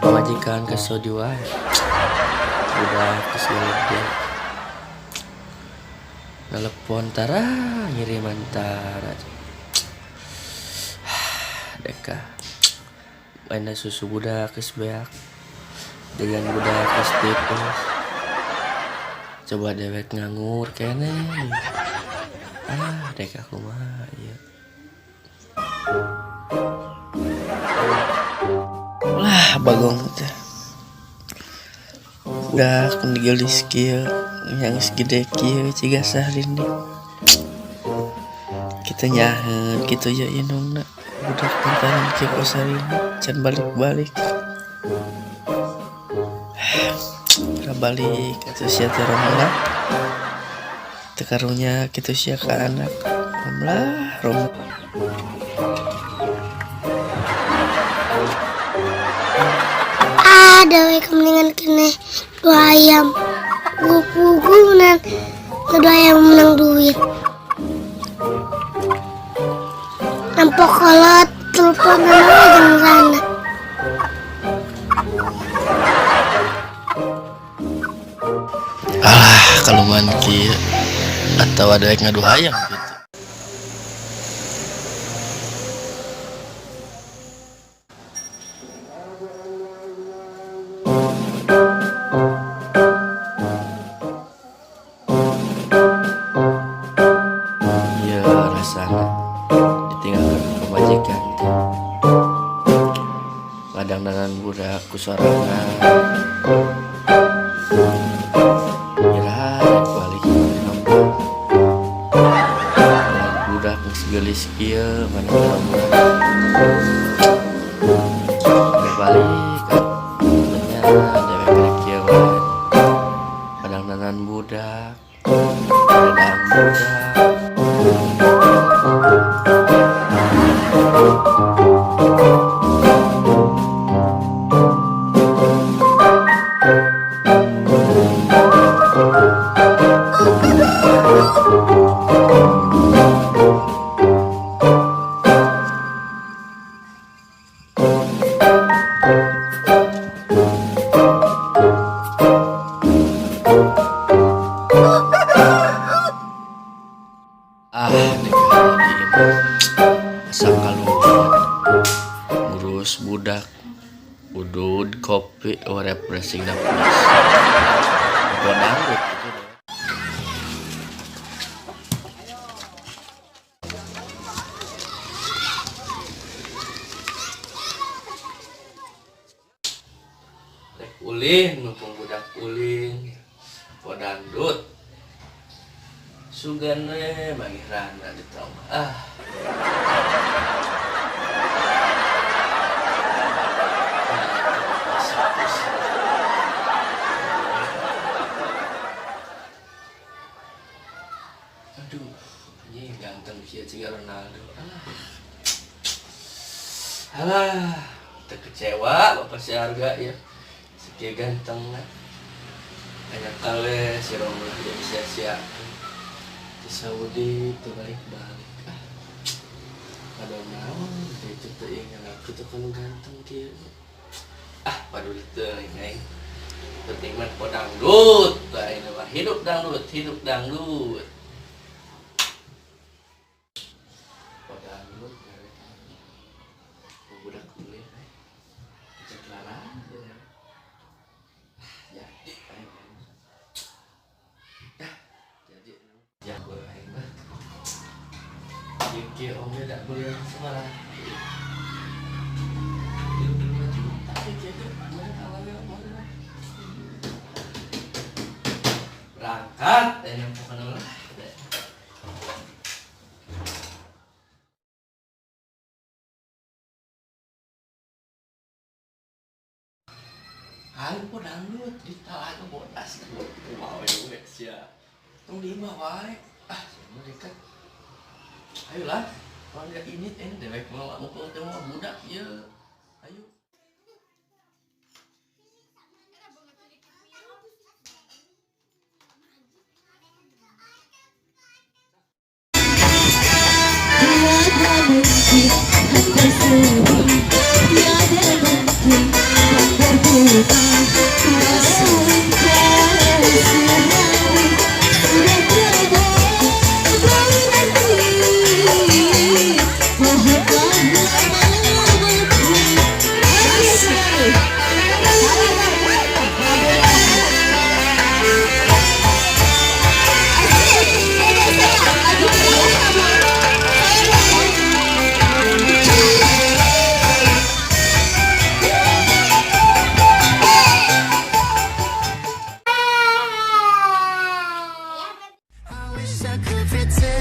Pamajikan ke Saudi wae. Budak geus gede. Nelepon tara, ngiriman tara. Deka. Mainna susu budak geus beak. Jajan budak geus tipes. Coba dewek nganggur keneh. Ah, deka kumaha ieu. Lah, bagong teh. Budak geulis kieu, yang geus gede kieu ciga Syahrini. Kita nyaheun kitu ye indungna. Budak lantaran kieu ku Syahrini can balik-balik. Ora balik atuh sia teh, Romlah. Teu karunya kitu sia ka anak. Romlah, Romlah. Ah, dewek mendingan keneh dua ayam. Pugu menang dua ayam menang duit. Nampak kolot teleponan aja jeung sana. Alah, kaluman kieu atawa dewek ngadu hayam gitu. Ieu rasana ditinggalkeun ku pamajikan teh. Ngadangdanan budak ku sorangan. Iraha rek balik kampung. Budak geus geulis kieu mana kaluman. Rek balik nya dewek rek kieu wae. Ngadangdanan budak, ngadang budak. Ah, dek di imah asa kaluman ngurus budak, udud kopi, oh refreshing da plus. Nempo dangdut kitu deh. Rek ulin mumpung budak ulin nempo dangdut. Sugan we manggih rana di trauma. Ah. Aduh, anjing ganteng kieu ciga Ronaldo. Alah. Alah, teu kecewa bapak si harga ya. Sakieu gantengna. Banyak kali si Romlah jadi sia-siakeun. Di Saudi teu balik-balik. Ah. Ada naon itu teh ingat kitu kan ganteng kieu. Ah, paduli teuing aing. Penting mah po dangdut. Lah ini mah hidup dangdut, hidup dangdut. Po dangdut budak kuliah eh. Cek lara ya. Jadi aing. Ah, jadi jago aing mah. Ieu kieu oge da kuliah sabaraha. 35 juta kieu teh meunang awewe meunang. Berangkat eh pokoknya lah. Ayo po dangdut di talaga bodas. Wow, we sia. Tong di imah wae. Ah, sia dekat. Ayolah, kalau nggak ini dewek mau mukul teh mau budak ieu. Ayo. If it's